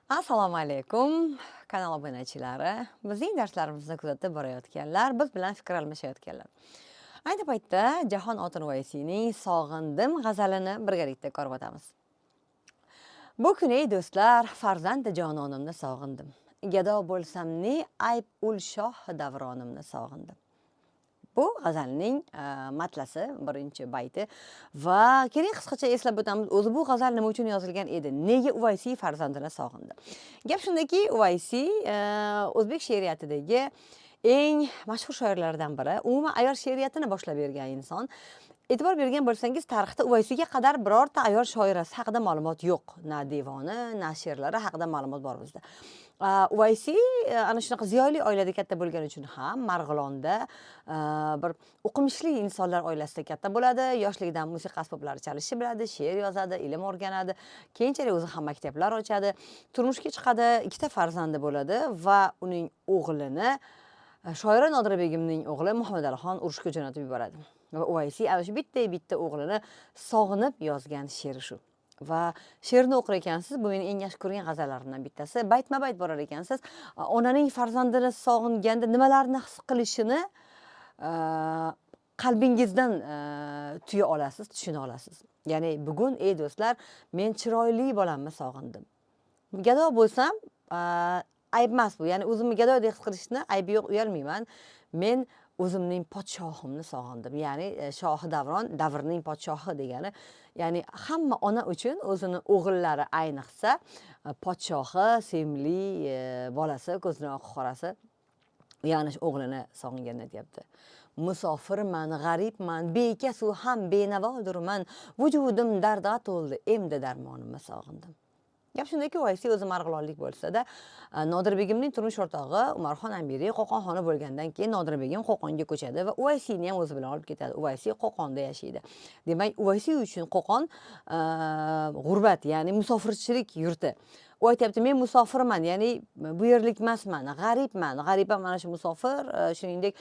Assalomu alaykum, kanal obunachilari, bizning darslarimizni kuzatib borayotganlar, biz bilan fikr almashayotganlar. Ayni paytda Jahon Otun Vaysiyning "Sog'indim" g'azalini birgalikda ko'rib o'tamiz. Bu kun, ey do'stlar, farzandi jononimni sog'indim. Gado bo'lsam ne ayb, ul shoh davronimni sog'indim. Bu g'azalning matlasi, birinchi bayti. Va keling, qisqacha eslab o'tamiz, o'zi bu g'azal nima uchun yozilgan edi? Nega Uvaysiy farzandini sog'indi? Gap shundaki, Uvaysiy o'zbek she'riyatidagi eng mashhur shoirlardan biri, umuman ayol she'riyatini boshlab bergan inson. E'tibor bergan bo'lsangiz, tarixda Uvaysiyga qadar birorta ayol shoirasi haqida ma'lumot yo'q. Na devoni, na she'rlari haqida ma'lumot bor bizda. Uvaysiy ana shunaqa ziyoli oilada katta bo'lgani uchun ham Marg'ilonda bir o'qimishli insonlar oilasida katta bo'ladi. Yoshligidan musiqa asboblari chalishni biladi, she'r yozadi, ilm o'rganadi. Keyinchalik o'zi ham maktablar ochadi. Turmushga chiqadi, ikkita farzandi bo'ladi va uning o'g'lini, shoira Nodira begimning o'g'li Muhammad Alixon urushga jo'natib yuboradi. Va Uvaysiy ana shu bitta bitta o'g'lini sog'inib yozgan she'ri shu. Va she'rni o'qir ekansiz, bu meni eng yaxshi ko'rgan g'azallarimdan bittasi. Baytma bayt borar ekansiz, onaning farzandini sog'inganda nimalarni his qilishini qalbingizdan tuya olasiz, tushuna olasiz. Ya'ni bugun, ey do'stlar, men chiroyli bolamni sog'indim. Gado bo'lsam, ayb emas bu. Ya'ni o'zimni gadodek his qilishni aybi yo'q, uyalmayman. Men o'zimning podshohimni sog'indim. Ya'ni shohi davron, davrning podshohi degani. Ya'ni hamma ona uchun o'zini o'g'illari, ayniqsa podshohi, sevimli bolasi, ko'zini oqi qorasi. Ya'ni shu o'g'lini sog'inganini aytyapti. Musofirman, g'aribman, bekasu ham benavodurman. Vujudim dardga to'ldi, endi darmonimni sog'indim. Gap shundaki, Uvaysiy o'zi marg'ilonlik bo'lsa-da, Nodir begimning turmush o'rtog'i Umarxon Amiriy Qo'qon xoni bo'lgandan keyin Nodir begim Qo'qonga ko'chadi va Uvaysiyni ham o'zi bilan olib ketadi. Uvaysiy Qo'qonda yashaydi. Demak, Uvaysiy uchun Qo'qon g'urbat, ya'ni musofirchilik yurti. U aytyapti, men musofirman, ya'ni bu yerlik emasman, g'aribman. G'arib ham mana shu musofir, shuningdek,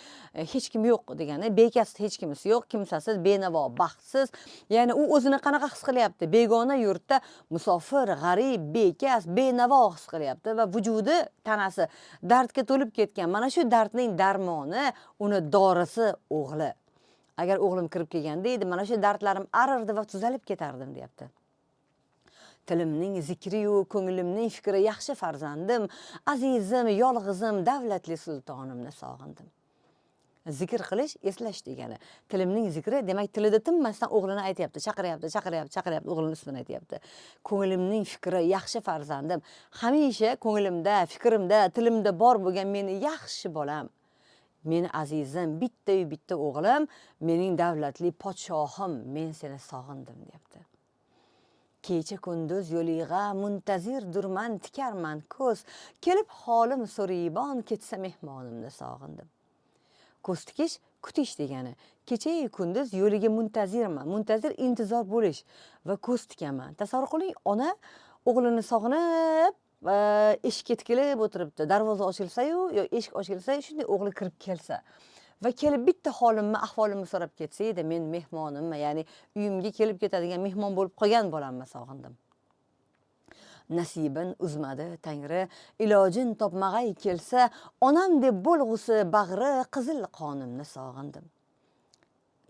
hech kim yo'q degani, bekas, hech kimisi yo'q, kimsasiz, benavo, baxtsiz. Ya'ni u o'zini qanaqa his qilyapti? Begona yurtda musofir, g'arib, bekas, benavo his qilyapti va vujudi, tanasi dardga to'lib ketgan. Mana shu dardning darmoni, uni dorisi o'g'li. Agar o'g'lim kirib kelganda edi, mana shu dardlarim arirdi va tuzalib ketardim, deyapti. Tilimning zikriyu ko'nglimning fikri yaxshi farzandim, azizim, yolg'izim, davlatli sultonimni sog'indim. Zikr qilish eslash degani. Tilimning zikri, demak, tilida tinmasdan o'g'lini aytyapti, chaqiryapti, chaqiryapti, chaqiryapti, o'g'lini ismini aytyapti. Ko'nglimning fikri yaxshi farzandim. Hamisha ko'nglimda, fikrimda, tilimda bor bo'lgan meni yaxshi bolam. Meni azizim, bitta-yu bitta o'g'lim, mening davlatli podshohim, men seni sog'indim, deyapti. Kecha kunduz yo'lig'a muntazir durman, tikarman ko'z, kelib holim so'riybon ketsa mehmonimni sog'indim. Ko'z tikish kutish degani. Kechayu kunduz yo'liga muntazirman. Muntazir intizor bo'lish va ko'z tikaman. Tasavvur qiling, ona o'g'lini sog'inib, eshikka tikilib o'tiribdi. Darvoza ochilsa-yu, yo eshik ochilsa, shunday o'g'li kirib kelsa va kelib bitta holimni, ahvolimni so'rab ketsa edi, men mehmonimmi, ya'ni uyimga kelib ketadigan mehmon bo'lib qolgan bolamni sog'indim. Nasibin uzmadi Tangri, ilojin topmag'ay kelsa, onam deb bo'lg'usi bag'ri qizil qonimni sog'indim.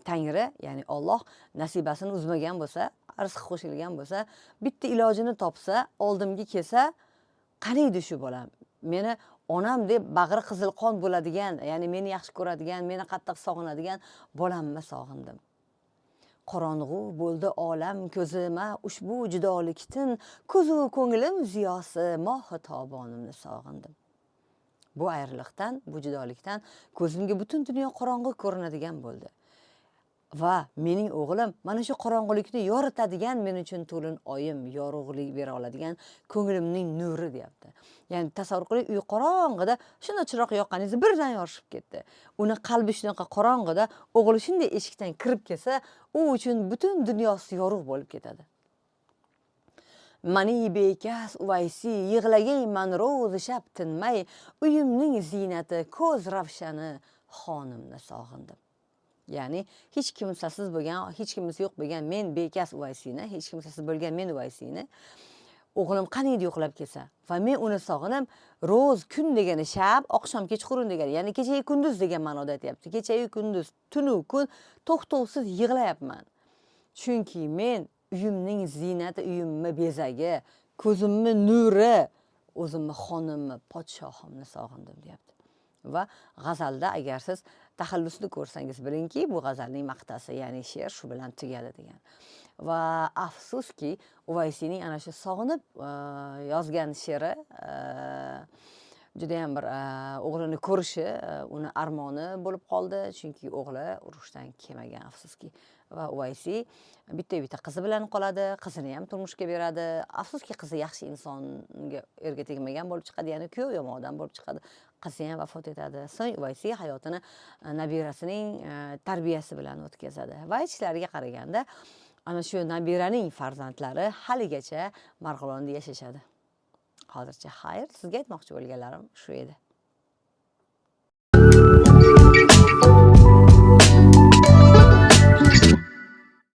Tangri, ya'ni Olloh nasibasini uzmagan bo'lsa, rizqi qo'shilgan bo'lsa, bitta ilojini topsa, oldimga kelsa, qaniydi shu bolam? Meni onam deb bag'ri qizil qon bo'ladigan, ya'ni meni yaxshi ko'radigan, meni qattiq sog'inadigan bolamni sog'indim. Qorong'u bo'ldi olam ko'zima ushbu judolikdin, ko'zu ko'nglim ziyosi mohi tobonimni sog'indim. Bu ayriliqdan, bu judolikdan ko'zimga butun dunyo qorong'u ko'rinadigan bo'ldi. Va mening o'g'lim mana shu qorong'ulikni yoritadigan, men uchun to'lin oyim, yorug'lik bera oladigan ko'nglimning nuri, deyapti. Ya'ni tasavvur qiling, uy qorong'ida shunday chiroq yoqqaningizda birdan yorishib ketdi. Uni qalbi shunaqa qorong'ida o'g'li shunday eshikdan kirib kelsa, u uchun butun dunyosi yorug' bo'lib ketadi. Mani bekas Uvaysiy yig'lagayman ro'zi shab tinmay, uyimning ziynati, ko'z ravshani xonimni sog'indim. Ya'ni hech kimsasiz bo'lgan, hech kimisi yo'q bo'lgan men bekas Uvaysiyni, hech kimsasiz bo'lgan men Uvaysiyni O'g'lim qaniydi yo'qlab kelsa. Va men uni sog'inib, ro'z kun degani shab, oqshom, kechqurun degani, ya'ni kechayu kunduz degan ma'noda aytyapti. Kechayu kunduz, tunu kun to'xtovsiz yig'layapman. Chunki men uyimning ziynati, uyimni bezagi, ko'zimni nuri, o'zimni xonimni, podshohimni sog'indim, deyapti. Va g'azalda agar siz taxallusni ko'rsangiz, bilingki, bu g'azalning maqtasi, ya'ni she'r shu bilan tugadi degan. Va afsuski, Uvaysiyning ana shu sog'inib yozgan she'ri judayam bir o'g'lini ko'rishi uni armoni bo'lib qoldi, chunki o'g'li urushdan kelmagan, afsuski. Va Uvaysiy bitta bitta qizi bilan qoladi, qizini ham turmushga beradi. Afsuski, qizi yaxshi insonga erga tegmagan bo'lib chiqadi, ya'ni kuyov yomon odam bo'lib chiqadi, qizi ham vafot etadi. So'ng Uvaysiy hayotini nabirasining tarbiyasi bilan o'tkazadi va aytishlariga qaraganda, ana shu nabiraning farzandlari haligacha Marg'ilonda yashashadi. Hozircha xayr, sizga aytmoqchi bo'lganlarim shu edi.